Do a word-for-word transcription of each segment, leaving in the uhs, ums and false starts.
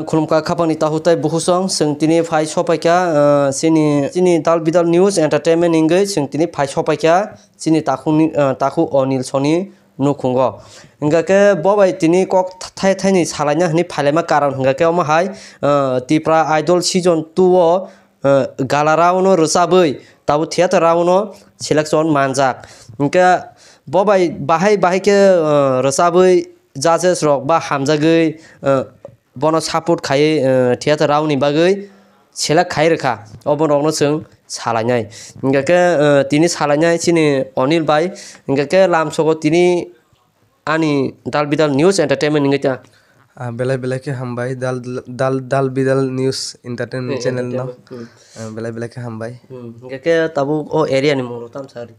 Khulumkha khapangni takhuk tei bukhusong, chwng tini phai sopaikha, ah, chini, chini Dal Bidal News Entertainment hingwi chwng tini phai sopaikha chini takhukni, ah, takhuk Onil Soni nukhungo. Hingkha khe bo bai tini kok thai thaini salaina hwnwi phailaima karon hingkha khe omo hai, ah, Tipra Idol Season two o, ah, gala round o rwchabwi tabuk theater round o selection manjak. Hingkhe bo bai bahai bahai khe, ah, rwchabwi judges rok ba hamjagwi, ah, bono support khaiwi, eh, theater round ni bagwi select khai rwkha, obo rokno chwng salainai. Hingkha khe, eh, tini salainai chini Onil bai, hingkha khe lamsogo tini ani Dal Bidal News Entertainment hingkha ta. Ah, belai belai khe hambai, Dal, Dal, Dal Bidal News Entertainment Eh, channel no. Entertainment, hmm. Ah, belai belai khe hambai. Hmm, hingkha khe tabuk o area ni mung rok tam sari.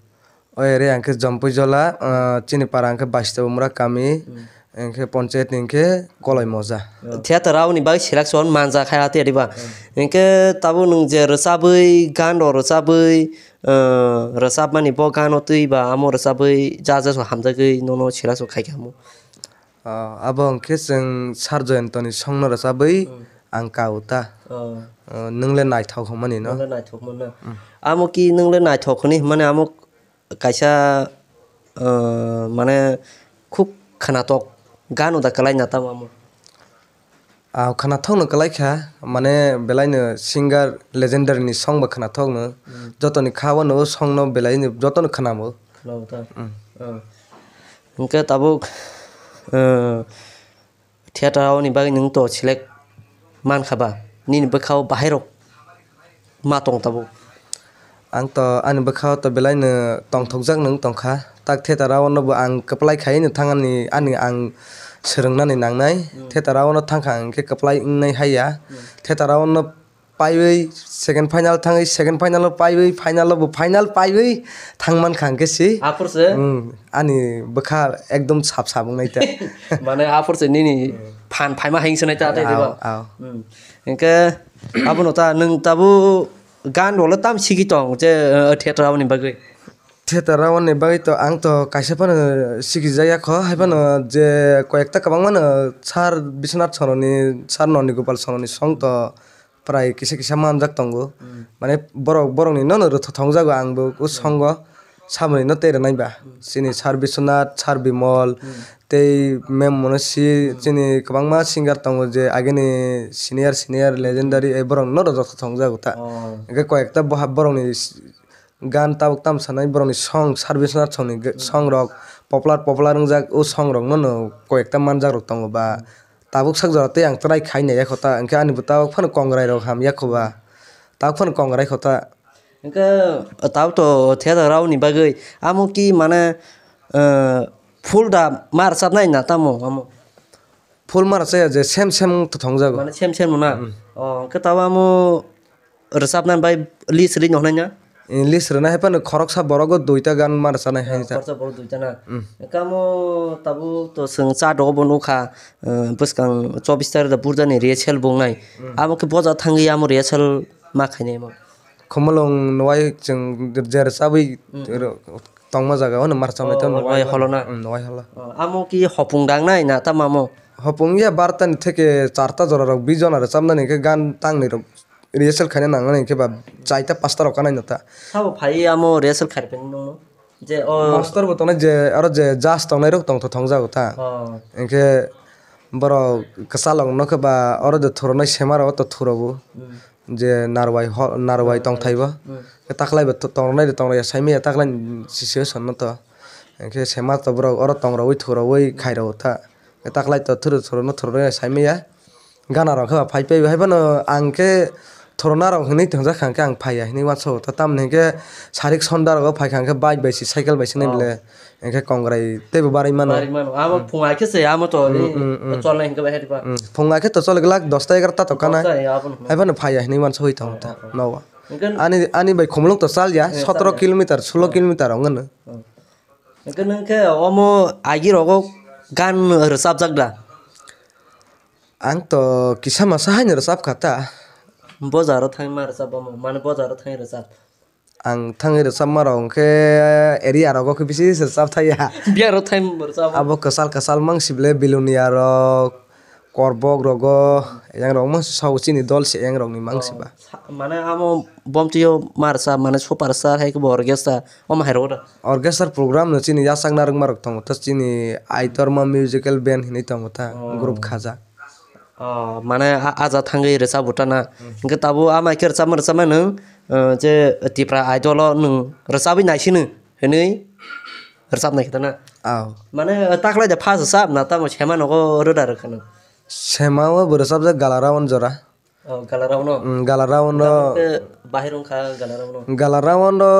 O area hingkhe Jompuijola, ah, chini para hingkhe Baistobumura kami, Hmm. hingkhe ponchayat ni hingkhe Koloi Moja. Theater rao ni bagwi selection manjak hai ati ati ba. Hmm. Hingkhe tabuk nwng je rwchabwi, gan rok rwchabwi, ah, rwchapmani bo gano twi ba amo rwchabwi judges rok hamjagwi nono selection khaikha omo. Ah, abo hingkhe chwng Sir Joyantoni songno rwchabwi Hmm. ang kao ta. Oh. Ah, nwng le naithok hwnmani no? Nwng le naithok hwnmano. Hmm. Amo ki nwng le naithok hwnwi hwnmani amo kaisa, ah, mane khub khwnatok gano da kwlai na tamo amo. Ah, khwnathokno kwlai kha, mane belaino singer legendary ni song bo khwnathokno. Hmm. Jotoni kha o no o songno belaino jotono khwnamo. Khwnamo ta? Hmm. Ah. Hingkhe tabuk, ah, theater o ni bagwi nwng to select mankha ba? Nini bwkha o bahai rok ma tong tabuk? Ang to ani bwkha o to belaino tongthokjak nwng tongkha. Tak theater o no bo ang kwplai khai no thang ani, ani ang swrwng nani nangnai. Hmm. Theater o no thangkha ang khe kwplai wngnai haiya. Hmm. Theater o no paiwi second final thangwi, second final o paiwi, final o bo final paiwi thang mankha ang khe si. Aphur se? Hmm, ani bwkha ekdom sap sap wngnai ta. Mane aphur se nini Hmm. phan phaima hing se nai ta tei Ao, diba? Ao. Hmm. Hingkhe abono ta nwng tabu gan rok le tam sigi tong je, eh, theater aboni bagwi? Theater aboni bagwi to ang to kaisa phano sigi jak ya kho, hai phano je koyekta kwbangma no Sir Biswanath Sononi, Sir Noni Gopal Sononi song to prai kisa kisa manjak tongo. Hmm. Mane borok, borokni nono rwtha thongjago ang bo o Hmm. songo. Samani no tei rwnai ba. Hmm. Chini Sir Biswanath, Sir Bimol, Hmm. tei Mem Monosi, Hmm. chini kwbangma singer tongo je agini senior, senior, legendary, eh, borok no rwjak thongjago ta. Oh. Hingkhe koyekta boha borokni s-, gan tabuk tam sanai borokni song, Sir Biswanath songni g-, Hmm. song rok popular, popular wngjak, o song rok no no koyekta manjak rok tongo ba. Hmm. Tabuk sak jora tei ang try khai nai ya kho ta, hingkhe ani bo tabuk phano kongrai rok ham ya kho ba. Tabuk phano kongrai kho ta. Hingkhe tabuk to theater rao ni bagwi amo ki mane, eh, full da ma rwchapnai na tamo amo? Full ma rwchaya je sem sem to thongjago. Mane sem sem no na? Mm. Oh, hingkhe tabuk amo rwchapnani bai list rwi noknai na? Eh, list rwnai hai phano khoroksa borogo duita gan ma rwchanai hai ta. Khoroksa borok duita na? Mm. Hingkhe amo tabuk to chwng cha dogo bo nukha, eh, bwskang chobbish tarikh da burjani rehearsal bo wngnai. Mm. Amo khe boja thangwi amo rehearsal ma khainai amo. Khumulwng Nwai chwng je rwchabwi Mm, mm. ro-, tongma jaga o no ma rwchabnai Oh, to Nwai Nwai holo na? Mm, Nwai holo. Oh, amo ki hopung dangnai na tamo amo? Hopung ya barta ni theke charta jora rok bi jona rwchabnani hingkhe gan tangnwi rok rehearsal khaina nangnai hingkhe ba chaita pasta rok kanai no ta. Sabo phai amo rehearsal khai phai nung no? Je o Master bo tongnai je aro je judge tongnai rok tongtho thongjago ta. Oh. Hingkhe borok kwchal rok no khe ba oro de thuronai sema rok to thurobo. Hmm. Je narwai ho-, narwai Hmm, tongthai bo. Hmm. Khe taklai bo to-, tongnai de tongnai ya saimaya taklai ni situation no to. Hingkhe sema to borok oro tongrogwi thurowi khairok ta. Taklai to thuru thuru no thuru rw saimaya. Gana rok khe phai phai hai phano ang khe thuru narok hinwi thangjakha hwnkhe ang phaiya hinwi uansago ta tamni hinkhe sarik sonda rogo phaikha hwnkhe bike bai se cycle bai se nai Oh. bile hinkhe kongrai teibo barwi mano. Barwi mano. Abo Hmm. phung ai khe se amo to Hmm, ni hmm, hmm. cholnai hinkhe bahai riba. Hmm. Phung ai khe to choli glak dosta egarota to kanai. Dosta, ya, abo no. Hai phano phaiya hinwi uansagwi tongo Oh, ta oh, oh. nogo. Hinkhe Ani ani bai khumulwng to chalya Eh, sotoro chalya. kilometer sulo Oh. kilometer wng no. Oh. Hinkhe nwng khe omo agi rogo gan rwchapjak da? Ang to kisa masa haino rwchap kha ta. Bojaro thangwi ma rwchap omo, mane bojaro thangwi rwchap. Ang thangwi rwchapma rok hwnkhe area rogo khe bisi se rwchap thaya. Biyaro thangwi rwchap. Abo kwchal kwchal mang sibole Bilonia rok, korbok rogo, yang rok ma sao chini dol se yang rok ni mang se ba. Sa-, mane amo bomtwi o ma rwchap, mane super star hai khe bo orchestra, omo hai rogo da? Orchestra program no chini yachak narwkma rok tongo ta, chini Aitorma musical band hinwi tongo ta, Oh. group khajak. Oh, mane a, a ja thangwi rwchap bo ta na? Hmm. Hwnkhe tabuk ama khe rwchapma rwchapma nwng, eh, je Tipra Idol o nwng rwchabwi naisino hinwi rwchapnai khe ta na? Aw. Mane taklai da first rwchap na tamo sema nogo roda rwkha nwng? Sema o bo rwchapjak Gala Round jora. Oh, Gala Round no? Mm, Gala Round no. Tabuk khe bahai rwngkha Gala Round no? Gala Round o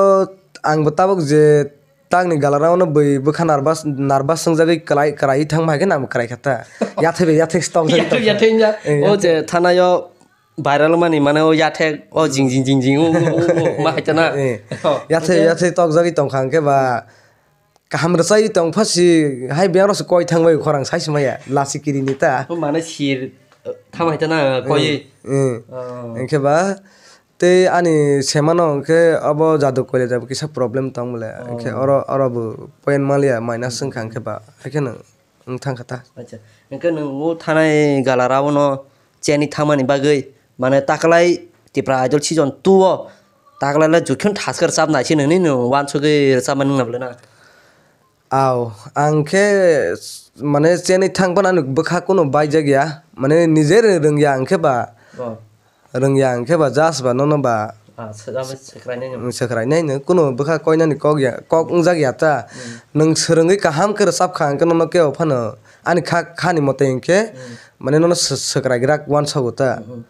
ang bo tabuk je tangni Gala Round no bwi bwkha nervous, nervous swngjagwi kwlai, kwlaiwi thangma hai khe nang bo kwlai kha ta. Yathai bai yathai stong jagwi Yathai, tong kha. yathai ya. Eh, O yathai. je thanaio viral mani mane o yathek o jing jing jing jing o, o, o, o, ma hai ta na? Eh. Oh. Yathai, yathai tokjagwi tong kha hwnkhe ba kaham rwchai tong pha si hai biyang rok se koi thang bai khorang sai se maya lasi kiri ni ta. O mane sir, eh, thang hai ta na koi. Eh, eh. Oh. Hwnkhe ba tei ani semano hwnkhe obo jadu koile jabo kisa problem tong bole. Hwnkhe Oh. oro, oro bo point maliya minus wngkha hwnkhe ba. Hwnkhe no wng thang kha ta. Acha, hwnkhe nwng o thanai Gala Round no cheni thangmani bagwi, mane taklai Tipra Idol season two o taklai le jukhin thaskar chap nai se nini nwng wansugwi rwchapmani wngna bwle na? Aw, ang khe s-, mane cheni thang phano ani bwkha kunu baijak ya, mane nije rwng ya ang khe ba. Oh. Rwngya hwnkhe ba just ba nono ba Ah, swkang swkrainai no. Swkrainai no, kunu bwkha koinani kok ya, kok wngjak ya ta. Hmm. Nwng swrwngwi kaham khe rwchap kha hwnkhe nono kebo phano ani kha, khani mote hwnkhe Hmm. mane nono sw-, swkraigwrak uansago ta. Hmm.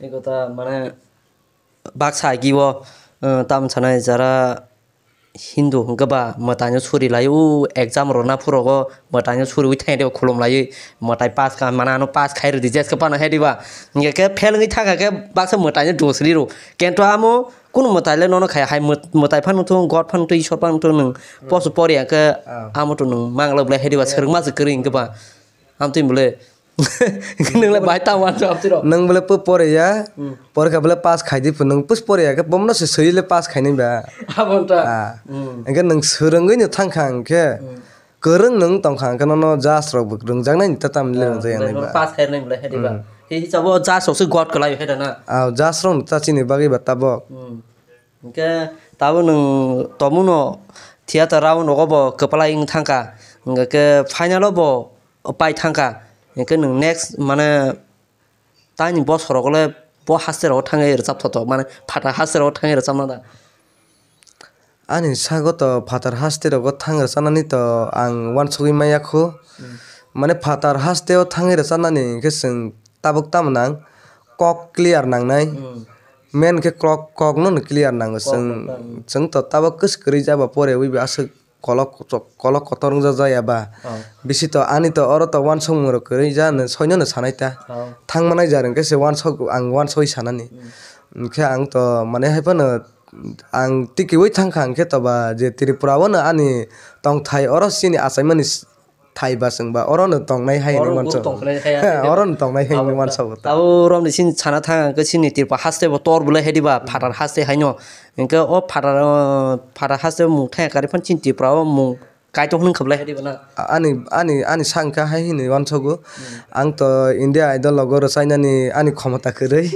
Eko ta mane baksa agi o, uh, tam sanai jara Hindu hwnkhe ba mwtaino suri lai o exam rwna phurogo mwtaino suriwi thangya de khulum laiwi mwtai pass kha mane ano pass khai rwdi jeske phano hai diba hwnkhe khe fail wngwi thangkha khe baksa mwtaino dos riro kento amo kunu mwtai le nono khaya hai mwt-, mwtai phano thung God phano thung Ishwar phano thung nwng poso poriya khe Ah. amo to nwng manglok le hai diba swrwngma se kwrwi hwnkhe ba amtwi bole Nwng le bai tamo ang jawab tiro. Nwng bole pw pore ya, Hmm. pore kha bole pass khai di phu, nwng pus pore ya khe bomno se swi le pass khai nai ba. Abo ta. Ah. Hmm. Hwnkhe nwng swrwngwi no thang kha hwnkhe, Hmm. kwrwng nwng tong kha hwnkhe nono judge rok bo rwngjaknai ni ta tam le Ah, rwngjak ya nai nwng ba. Pass khai nai bole hai di ba. Hmm. He hisabo judge rok se god kwlai hai da na. Ah, judge rok no ta chini bagwi ba tabok. Hmm. Hwnkhe tabuk nwng tongmungno theater round rogo bo kwplai wng thangkha, hwnkhe final o bo pai thangkha, hwnkhe nwng next mane tani bosorogo le bo haste rogo thangwi rwchap thothok mane phatar haste rogo thangwi rwchapna da? Ani sago to phatar haste rogo thang rwchapnani to ang uansugwi maya khu, Hmm. mane phatar haste o thangwi rwchapnani hwnkhe chwng tabuk tamo nang kok clear nangnai. Hmm. Main khe kok, kokno no clear nango. Kok chwng, no, hmm. Chwng to tabuk kwswk kwrwi jaba pore wi bo aswk kolok, kolok kotor wngja jaya ba. Oh. Bisi to ani to oro to uansukmung rok kwrwi ja no soino no sanai ta. Oh. Thangma nai jar hwnkhe se uansuk, ang uansugwi sanani. Hmm. Hwnkhe ang to mane hai phano ang tikiui thangkha hwnkhe to ba je Tripura o no ani tongthai oro chini achaimani s-, thai ba chwng ba oro no tongnai hai Oro hinwi no uansuk. Tongkhlai hai hai Oro no tongnai hai hinwi Abo uansuk ta. Abo romni sini sana thang hwnkhe sini Tripura haste bo tor bolai hai diba phatar haste haino. Hwnkhe o phatar, o phatar haste mung thang kari phan sini Tripura o mung kaitor hwnwi khablai hai diba na. Ani, ani, ani sa hwnkha hai hinwi uansugo. Hmm. Ang to India Idol logo rwchainani ani khomota kwrwi.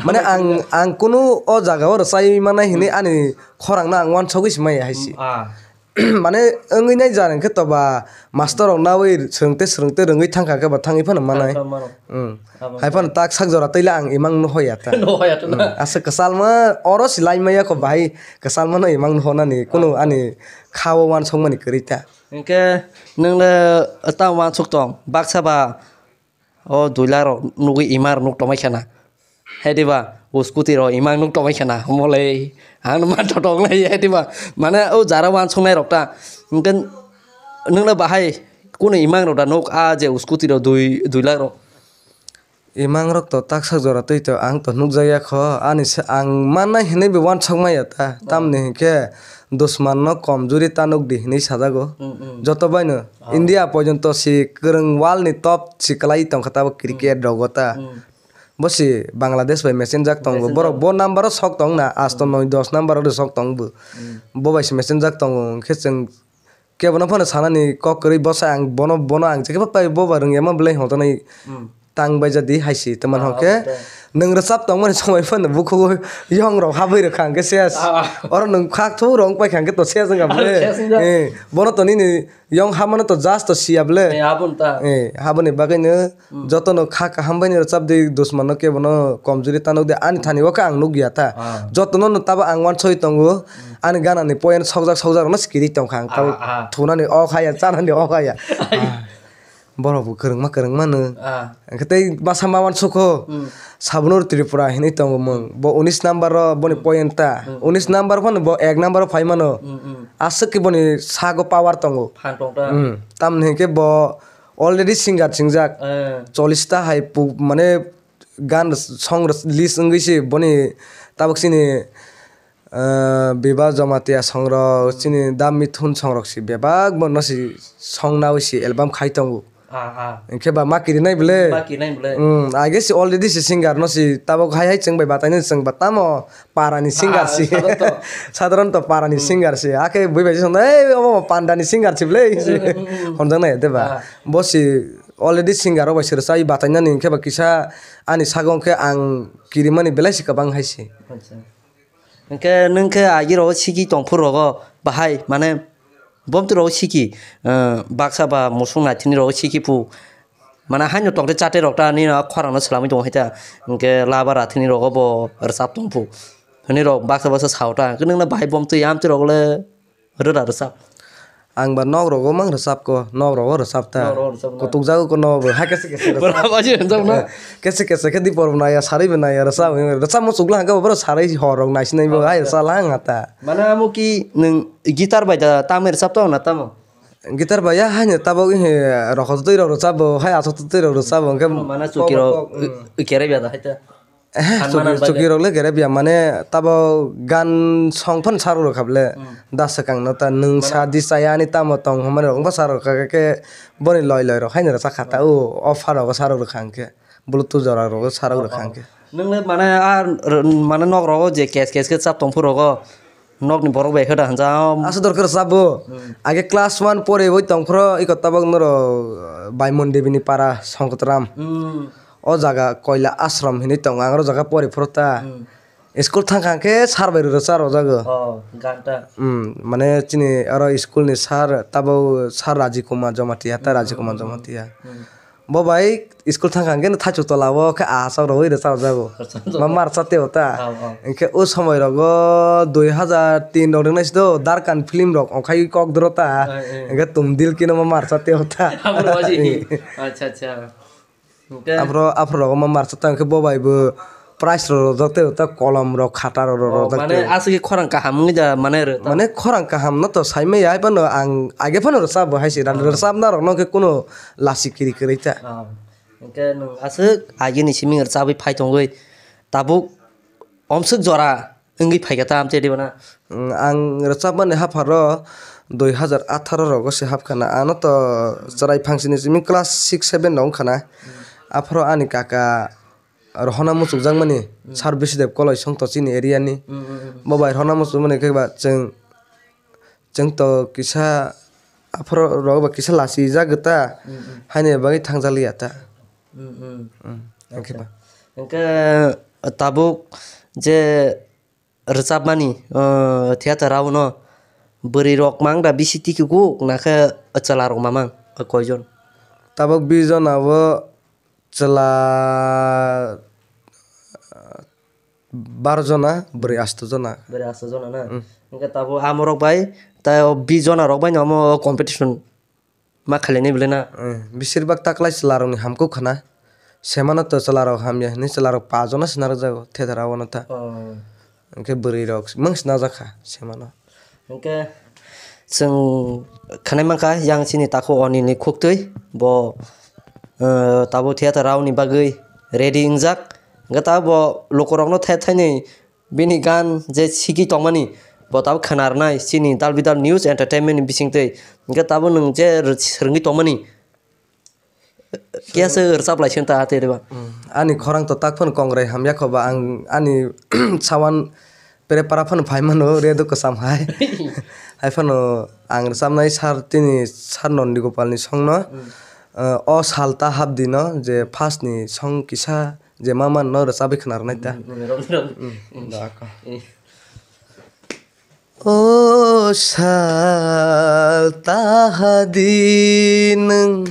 Mane ang, ang kunu o jaga o rwchai manai hinwi Hmm. ani khorang no ang uansugwi se maya hai se. Hmm, ah. Mane wngwi nai jar hwnkhe to ba master rok naui swrwngte swrwngte rwngwi thangkha khe ba thangwi phano manai. Thangkha mano. Hmm. Abo Hai phano tak sak jora twi le ang imang no hoya ta. No hoya to na. Hmm. Aswk kwchalma oro se lai maya kho bahai kwchalma no imang no honani kunu Ah. ani kha o uansukmani kwrwi ta. Hwnkhe nwng le ta uansuk tong baksa ba O dui lakh rok nugwi ima rok nuk tongmai khana. Hai diba, o scooty rok ima nuk tongmai khana. Omo le ang no ma thotok lai hai diba. Mane o jara uansuknai rok ta. Hwnkhe nwng le bahai kunu ima rok da nuk a je o scooty rok dui, dui lakh rok. Imang rok to taksa jora twi to ang to nukjak ya kho. Ani sa-, ang mannai hinwi bo uansuk maya ta. Tamni hinkhe dusman no komjuri ta nuk di hinwi sajago. Mm, mm. Joto bai no. Oh. India porjonto si kwrwng world ni top si kwlai tongkha tabuk cricket Mm. rogo ta. Mm. Bo si Bangladesh bai mechenjak tongo. Mechenjak. Borok bo number o sok tong na, asto Mm. noi dos number o sok tong bo. Mm. Bo bai si mechenjak tongo. Hwnkhe chwng kebono phano sanani kok kwrwi bwsa ang bono, bono ang jekhe pai bo ba rwngya ma belai hotonai. Mm. tang bai jadi hai si, tamo Ah, hwnkhe okay. Nwng rwchap tongmani somoi phano bukhugo yong rok habwi rwkha hwnkhe ses. Ah. Oro nwng khak thu rong pai kha hwnkhe to ses wngkha bwle. Ses wngkha. Eh, bono to nini yong habmano to just to siya bwle. Eh, aboni ta. Eh, haboni bagwino Hmm. jotono kha kaham bai ni rwchap di, dusmano kebono komjuri ta nuk di, ani thani o khe ang nuk ya ta. Ah. Jotono no tabo ang wansoi tongo, Hmm. ani gana ni point sokjak sokjak rokno sikiri tongkha ang tabo Ah, ah. thunani o khaya, chanani o khaya. Ai. Ah. Borok bo kwrwngma kwrwngma no. Ah. Hwnkhe tei masa ma wansukho, Hmm. Sabnur Tripura hinwi tongo mung. Bo unis number o boni Hmm. point ta. Hmm. Unis number phano bo ek number o phai mano. Hmm, hmm. Aswk khe boni sago power tongo. Phan tong ta. Hmm. Tamni hwnkhe bo already singer chingjak. Eh. Chollish ta hai pu-, mane gan song list wngwi se boni tabuk chini Ah, Biba Jamatia songrok, chini Da Mithun songrok si bebak bono si song naui si album khai tongo. Ah, ah. Hwnkhe ba ma kirinai bwle? Ma kirinai bwle? Hmm, age si already si singer no si tabuk hai hai chwng bai batai nai chwng ba tamo para ni singer Ah, si. Sadharanto. Sadharanto para ni Hmm. singer si. Ake bui bai song, "Ei, omo panda ni singer si bwle," si. Hmm, hmm, hmm. Honjak nai de ba? Ah. Bo si already singer rok bai si rwchai batai nani hwnkhe ba kisa ani sago hwnkhe ang kirimani belai si kwbang hai si. Acha. Hwnkhe nwng khe agi rogo siki tong phuru rogo bahai, mane, bomtwi rogo siki, eh, baksa ba musuk naithini rogo siki pu. Mane, haino tongte chate rok ta nini khorang no swlamwi tongo hai ta. Hwnkhe laba rathini rogo bo rwchap tong phu. Hwnwi rok baksa baksa sao ta. Hwnkhe nwng no bahai bomtwi amtwi rogo le rwra rwchap. Ang ba nok rogo mang rwchap ko, nok rogo rwchap ta. Nok rogo rwchap na. Kutuk jago ko nok bo, ha kese kese rwchap. Bora baji rwchap na. Kese kese khe dipor bo naiya, sarwi bo naiya, rwchap, rwchap muchuk lang khe bo, boro sarwi hor rok naisinai bo, hai rwchap lang ta. Mane amo ki nwng guitar bai da tamwi rwchap tong na tamo? Guitar bai ya haino tabok he rokho twi rok rwchap bo, hai aswk twi rok rwchap bo, hwnkhe mane chuki rok, kok, mm. Kere biya da hai ta. Eh, Khan chuki, manan bagwi. Chuki rok le gere biya, mane tabo gan song phano sarok rwkha bwle. Hmm. Da swkang no ta nwng Mane sa di chaya ani tamo tong hwnmani rok wngkha sarok rwkha khe boni loi loi rok haino rwchak kha ta o offer rogo sarok rwkha hwnkhe bluetooth jora rogo sarok rwkha hwnkhe. Nwng le mane a r-, mane nok rogo je kes kes khe chap tong phuru rogo. Nokni borok bai khe da hwnjak. Aswk dor khe rwchap bo. Hmm. Age class one poriwi tong phuru iko tabok norok, uh, Baimon Devi ni para Songkotram. Hmm. O jaga Koila Ashram hinwi tongo, ang oro jaga pori phuru ta. Hmm. School thang kha khe sir bai rwchap rwjago. Oh, ganta. Hmm, mane chini oro school ni sir tabok sir Raji Kumar Jamatia ta, Raji Kumar Jamatia. Hmm. Bo bai school thang kha hwnkhe thaichuk tola o khe ahachak rwui rwchapjago. Rwchapjago. Ma marcha teo ta. Oh, oh. Hwnkhe o somoi rogo dui hazar tin rok ringnai se do Darkan film rok ongkhai kok doro ta. Eh, eh. Hwnkhe Tum Dil Kino ma marcha teo ta. Abo rwbaji. Acha, acha. Hwnkhe aphro, aphro rogo ma marcha ta hwnkhe bo bai bo prize rok rwjak tei ta kolom rok khata rok rok Oh, rwjak mane tei. Aswk khorang kaham wngwi da mane rw ta. Mane khorang kaham no to sai maya hai phano ang age phano rwchap bo hai se rwchapna rok no khe kuno lasi kiri kwrwi ta. Oh. Hwnkhe nwng aswk agini simi rwchabwi phai tongwi tabuk omswk jora wngwi phaikha ta amtwi diba na? Ang rwchapmani hapharo dui hazar atharo rogo se hapkhana. Ano to chwrai phangsini simi class six seven rok wngkhana. Aphro ani kaka Rohona muchukjakmani, Sir Bisidev Koloisong to chini area ni. Mm, mm, mm. Bo bai rohona muchukmani khe ba chwng, chwng to kisa aphro rok ba kisa lachijak ta, Mm, mm. Haini bagwi thangjakliya ta. Mm, mm. Mm, Acha. Hwnkhe ba. Hwnkhe tabuk je rwchapmani, uh, theater o no bwrwi rok mang da bisi tiki kuk nakhe chwla rok mamang, uh, koijon? Tabuk bijon abo chwla, uh, bar jona, bwrwi asto jona. Bwrwi asto jona na? Mm. Hwnkhe tabuk amorok bai tei o bish jona rok bai no omo competition ma khailani bwle na? Eh, bisir bak taklai chwla rokni hamkuk khana. Semano to chwla rok hamya hinwi chwla rok pa jona se narwkjago theater o no ta. Oh. Hwnkhe bwrwi rok mung se najak kha semano. Hwnkhe chwng khanai mankha yang chini takhuk Onil ni khuktwi bo, eh, tabuk theater o ni bagwi ready wngjak. Hwnkhe tabuk bo lukurokno thai thainwi Bini gan je sigi tongmani, bo tabuk khwnarnai chini Dal Bidal News Entertainment ni bisingtwi. Hwnkhe tabuk nwng je rw-, swrwngwi tongmani, kiya se rwchap lai siyang ta tei rwba. Hmm. Ani khorang to tak phano kongrai hamya kho ba, ang ani sawan pere para phano phai mano, redo kwcham hai. Hai phano ang rwchapnai sir, tini sir Nondi Gopal ni song no. Hmm. Ah, o sal ta hapdi no je first ni song kisa je ma man no rwchabwi khna rwnai ta. Mm, mm, mm, mm. Mm, da ko. Eh. O sal ta hadi nwng,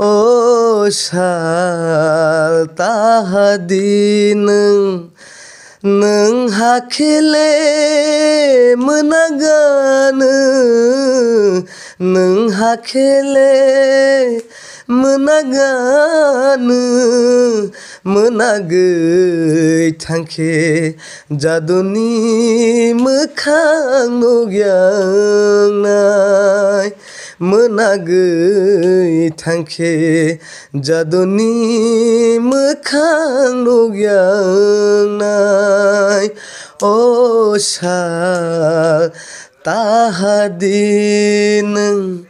o sal ta hadi nwng, nwng hakhe le mwnaganw, nwng hakhe le mwnaganw, mwnagwi thangkhe jaduni mwkhang nukya wngnai, mwnagwi thangkhe jaduni mwkhang nukya wngnai. O sal ta hadi nwng,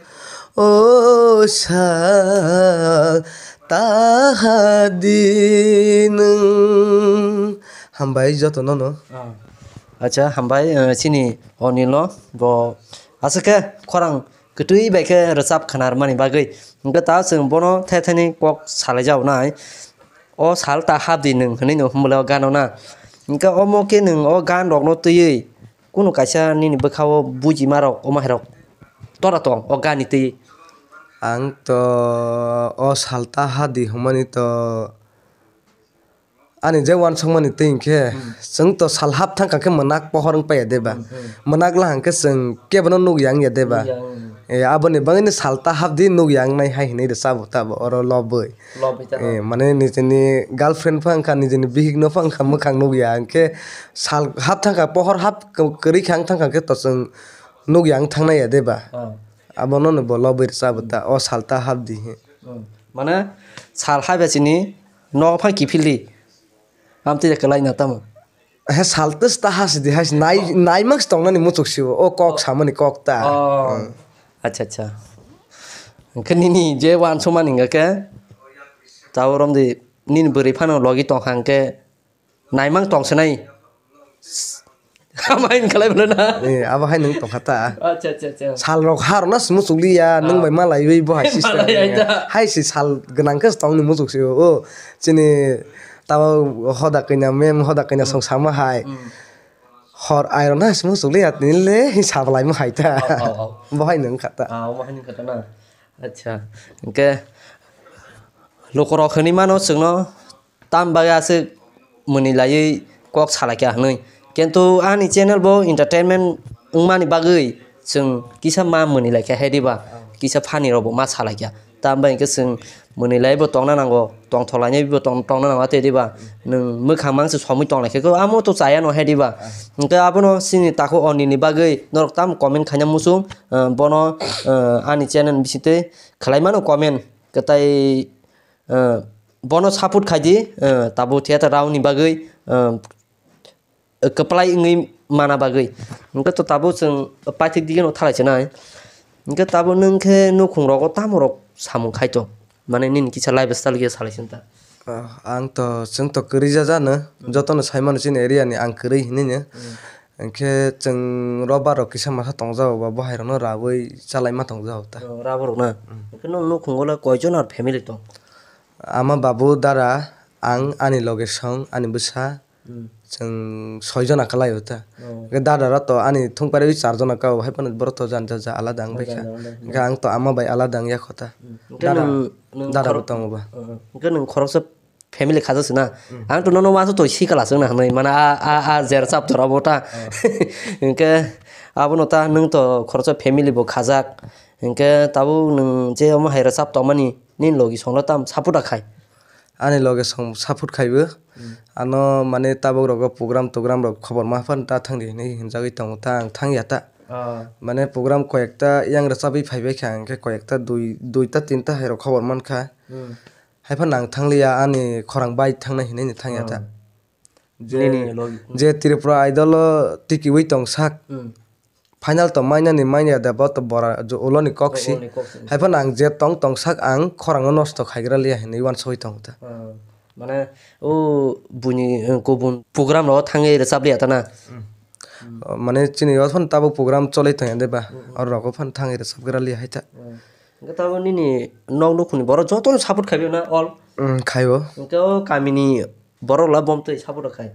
o sal ta hadi nwng. Hambai joto no no. Ah. Acha, hambai, eh, chini Onilo bo aswk khe khorang kwtwi bai khe rwchap khna rwmani bagwi. Hwnkhe ta chwng bono the thani kok salai jago nai. O sal ta hapdi nwng hwnwi no hwnbole o gano na. Hwnkhe omo khe nwng o gan rokno twiwi kunu kaisa nini bwkhao bujima rok omo hai rok tora tong o gani twi. Ang to o sal ta hapdi hwnmani to ani je uansukmani twi hwnkhe, hmm, chwng to sal hap thangkha khe mwnak pohor wng paiya de ba? Hmm, hmm. Mwnak lahang khe chwng kebono nukya wngya de ba? Nukya wngya. Eh, aboni bagwino sal ta hapdi nukya wngnai hai hwnwi rwchabo tabo oro lobwi. Lobwi ta. Eh, mane nijini girlfriend pha wngkha, nijini bihik no pha wngkha, mwkhang nukya hwnkhe sal hap thangkha, pohor hap kwrwi kha wng thangkha khe to chwng nukya wng thangnai ya de ba? Ah. Abono no bo lobwi rwchabo ta, o sal ta hapdi he. Hmm. Mane sal haiba chini nogo phai kiphildi. Amtwi kwlai na tamo. He sal twsta hasidi, has nai, naimak tongnani muchuk sibo. O kok samani kok ta. Oh. Hmm. Acha, acha. Hwnkhe nini je uansukmani hwnkhe khe, tabuk romdi nini bwrwi phano logi tongkha hwnkhe naimang tongsinai. Ama hin khlai bwlwi na? Eh, abo hai nwng tongkha ta. Acha, acha, acha. Sal rok ha rwna se muchukliya, nwng bai malaiwi bo hai system. Malaiwi ta. Hai se sal gwnang khe tongni muchuk se o. Chini tabo hoda kaina mem, hoda kaina song sama hai. Hmm. Hor airona se muchukliya tini le hi sabalaima hai ta. Oh, oh, oh. Bo hai nwng kha ta. Ah, bo hai nwng kha ta na. Acha. Hwnkhe lukurok hwnwi mano chwngno. Tam bagwi aswk mwnwi laiwi kok salaikha hwnwi. Kintu ani channel bo entertainment wngmani bagwi chwng kisa ma mwnwi laikha hai diba, kisa funny rokbo ma salaikha. Tam bai hwnkhe chwng mwnwi laibo tongna nango, tongthok lainaibo tong-, tongna nango tei diba. Nwng mwkhang mang se somwi tonglaikha khe amo to chaya no hai diba. Hwnkhe abono chini takhuk Onilni bagwi norok tamo comment khaina muchung, ah, bono, ah, ani channel bisingtwi khlai mano comment kwtai. Ah, bono support khai di, ah, tabuk theater rao ni bagwi, ah, kwplai wngwi mana bagwi. Hwnkhe to tabuk chwng paithik dige no thalai se nai. Hwnkhe tabuk nwng khe nukhung rogo tamo rok samung khai to? Mane nini kisa lifestyle khe salai se ta. Ah, ang to, chwng to kwrwi ja jano, jotono sai mano chini area ni ang kwrwi hinwi no. Hmm. Hwnkhe chwng robar rok kisa masa tongjago ba, bo hai rokno rawi chalaima tongjago ta. Oh, rabar rok na? Hmm. Hwnkhe nwng nukhungo le koi jon ar family tong? Ama, babu, dara, ang, ani loge song, ani bwsa, hmm, chwng soi jona kwlai o ta. Oh. Hwnkhe dada rok to ani thung pariwi char jona ka o, hai phano borok to jani jaga alada wng bai kha. Alada, alada. Hwnkhe ang to ama bai alada wng ya kho ta. Hmm. Hwnkhe dada, nwng, nwng dada khorok-, bo tongo ba. Oh, hwnkhe nwng khoroksa family khajak se na. Hmm. Ang to nono wansuk to si kala se wngna hinwi, mane a, a, a jer chap jora bo ta. Oh. Hwnkhe abono ta nwng to khoroksa family bo khajak. Hwnkhe tabuk nwng je omo hai rwchap tongmani nini logi songno tam support a khai? Ani loge song support khai bo. Hmm. Ano mane tabuk rogo program togram rok khobor ma phano ta thang di hinwi hinjagwi tongo ta, ang thang ya ta. Ah. Mane program koyekta yang rwchabwi phai bai kha, hwnkhe koyekta dui, duita tinta hai rok khobor man kha. Hmm. Hai phano ang thang liya, ani khorang bai thangnai hinwi thang ya ta. Hmm. Je, nini logi, hmm, je Tripura Idol o tikiwi tong sak. Hmm. Final to mainani manya da, bo to bora, jo, ulo ni kok si. Ulo ni kok si. Hai phano ang je tong tong sak ang khorang no nosto khai gra liya hinwi uansugwi tongo ta. Hmm. Mane o buini, eh, kubun program rogo thangwi rwchap liya ta na? Hmm. Hmm. O, mane chini o phano tabuk program cholwi tong ya de ba? Hmm, hmm. Oro rogo phano thangwi rwchap gra liya hai ta. Hmm. Hwnkhe tabuk nini nok nukhungni borok jotono support khai na all. Mm, khaibo. Hwnkhe o kamini borok la bomtwi support khai.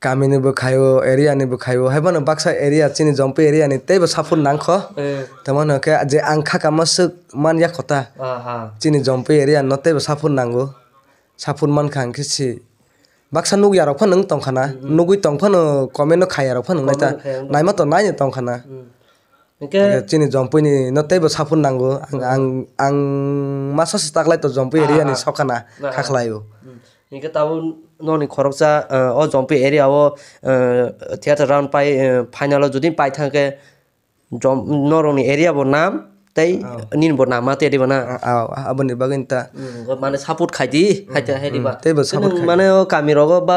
Kamini bo khaio, area ni bo khaio, haiphano baksa area chini Jompui area ni teibo support nangkho. Eh. Tamo hwnkhe je ang kha kama swk man ya kho ta. Ah, ah. Chini Jompui area no teibo support nango. Support mankha hwnkhe si baksa nukya rok phano wng tongkha na, mm, mm, nugwi tong phano comment no khaiya rok phano wng lai ta, comment no khaiya wng naima to naini tongkha na. Mm. Hwnkhe hwnkhe chini Jompui ni no teibo support nango. Ang, ang, ang masa se taklai to Jompui area ni, ah, ah, sokha na, ah, kha khlaio. Mm. Hwnkhe tabuk nokni khoroksa, eh, o Jompui area o, eh, theater round pai, eh, final o jodi pai thang khe, Jom-, norokni area bo nam tei, oh, nini bo nam ma tei diba na? Ah, oh, aboni bagwi ta. Mm, go mane support khai di, mm, hai ta, hai diba? Mm, teibo support khai. Nwng mane o kami rogo ba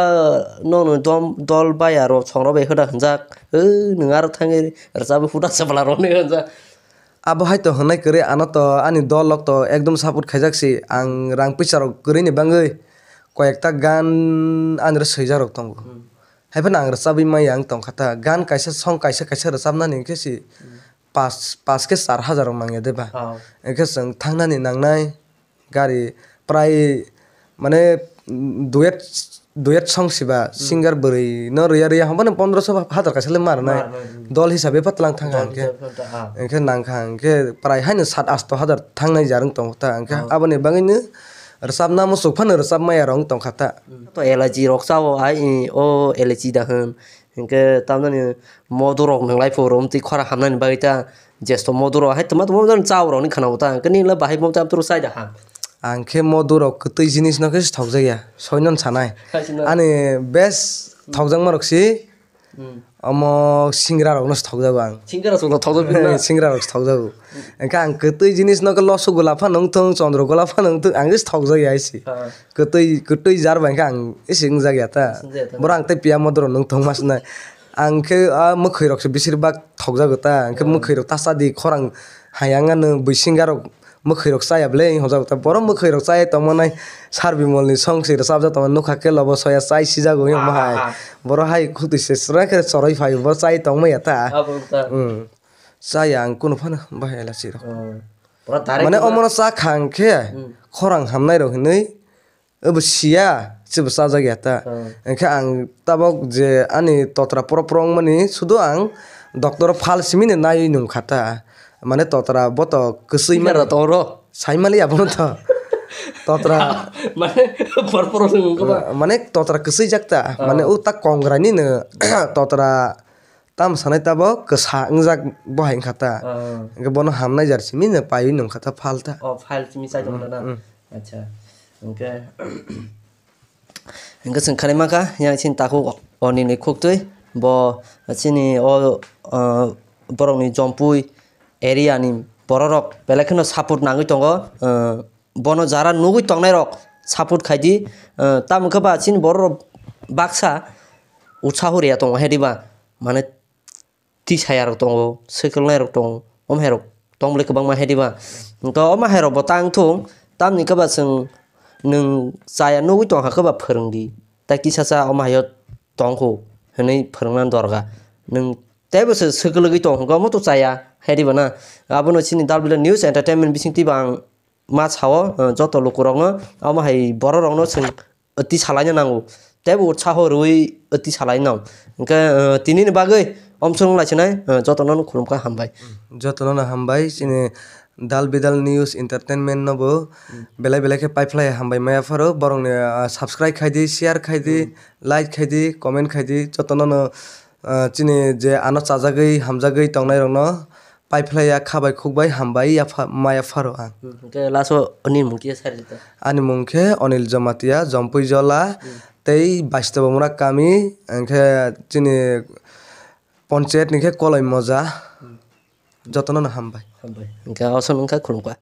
nokni dom-, dol bai aro songrok bai hoda hwnjak. "Ei, nwng aro thangwi rwchapwi huda chapla rok," hinwi hwnjak. Abo hai to hwnai kwrwi, ano to ani dol rok to ekdom support khaijak si. Ang rang pisa rok kwrwi ni bagwi koi ekta gan ani ro swijak rok tongo. Hmm. Hai phano ang rwchabwi maya wng tongkha ta. Gan kaisa, song kaisa kaisa rwchabnani hwnkhe si, hmm, pas, pas khe char hajar rok mangya de ba. Oh. Hwnkhe chwng thangnani nangnai gari prai mane, mm, duet, duet song siba, hmm, singer bwrwi no rwya rwya hwnba no pondro so hajar kaisa le ma rwnai. Ma rwnai, hmm. Dol hisabe pha tlang thang kha. Dol hwnkhe hisabe pha tlang, ah. Hwnkhe nang kha hwnkhe prai haino sat asto hajar thangnai jar wng tongo ta. Hwnkhe, oh, aboni bagwi no rwchapna muchuk phano rwchap maya rok wng tongkha ta. Hmm. To elachi rok chao ai, o elachi da hwn. Hwnkhe tamoni modu rok nwnglai phuru wngtwi khorang hamnani bagwi ta jesto modu rok hai twma twma jani chao rokni khana bo ta hwnkhe nini le bahai bo ta chai da ham. Ang khe modu rok kwtwi jinis no khe thokjak ya soino sanai. Hai sino. Ani best thokjakma rok si, hmm, omo singra rok no thokjago ang. Singra rok no thokjak bini na? Singra rok thokjago. Hwnkhe ang kwtwi jinis no khe loso gola phano wngthung, chondro gola phano wngthung, ang khe thokjak ya hai si. Ha. Kwtwi, kwtwi jar bai khe ang isi wngjak ya ta. Isi wngjak ya ta. Borok ang tei piya modoro nwng thwngma swnai. Ang khe a mwkhwi rok se besir bak thokjago ta. Ang khe, hmm, mwkhwi rok ta cha di khorang hayang ano bwi singa rok mwkhwi rok chaya bwle hinwi hwnjago ta. Borok mwkhwi rok chaya tongma nai Sarbimol ni song se rwchapjak tongma nukha khe lobo soya chai sijago hinwi hwnma hai. Ah, ah, ah. Borok hai khutui se sra khe choroi phaio bo chai tongma ya ta. Abo ta. Hmm. Chaya ang kunu phano bahai elachi rok. Hmm. Pura direct mane no. Omono cha kha ang khe, hmm, khorang hamnai rok hinwi. Obo siya, chwbo chajak ya ta. Hmm. Hwnkhe ang tabok je ani totra poro poro wngmani, sudo ang doctor o phal simi no naiwi nung kha ta. Mane totra bo to kwswi mani. Sikara toro. Sai mali abono to. Totra. Mane poro poro se wngkha ba? Mane totra kwswi jak ta. Hmm. Mane o ta kongra ni no totra. Tamo sanai tabok kwsa wngjak bo hai wngkha ta. Ah. Hwnkhe bono hamnai jar simi no paiwi nungkha ta phal ta. Oh, phal simi chai tongkha na? Mm, mm. Acha. Hwnkhe, hwnkhe chwng khanai mankha yang chini takhuk Onil ni khuktwi. Bo chini o, ah, borokni Jompui area ni bororok belai kheno support nangwi tongo. Ah, bono jara nugwi tongnairok support khai di. Ah, tamo khe ba chini bororok baksa utsaho riya tongo hai diba. Mane tisaya rok tongo, swkang nai rok tongo, omo hai rok tong bwle kwbangma hai diba. To omo hai rok bo tang thung, tamni khe ba chwng nwng chaya nugwi tong kha khe ba phwrwng di, tai kisa cha omo hai o tong kho hinwi phwrwng nani dorga. Nwng teibo se swkang lwgwi tong kha omo to chaya hai diba na. Abono chini Dal Bidal News Entertainment bising twi ba ang ma sao, eh, joto lukurokno, omo hai bororokno chwng twi salaina nango, teibo utsaho rwui twi salaina nango. Hwnkhe, eh, tinini bagwi omsong lai sinai, eh, jotono khulumkha hambai. Jotono hambai, chini Dal Bidal News Entertainment no bo, hmm, belai belai khe paiphlai hambai maya pharo, borokni, ah, subscribe khai di, share khai di, hmm, like khai di, comment khai di, jotono no, ah, chini je ano chajagwi hamjagwi tongnairokno paiphlaiya kha bai khuk bai hambai yapha-, ma yapharo ang. Hmm, hwnkhe last o nini mung kisa sari ta. Ani mung khe Onil Jamatia, Jompui Jola, hmm, tei Baistobamura kami, hwnkhe chini ponchayat ni khe Koloi Moja. Hmm. Jotono no hambai. Hambai. Hwnkhe aswk wngkha khulumkha.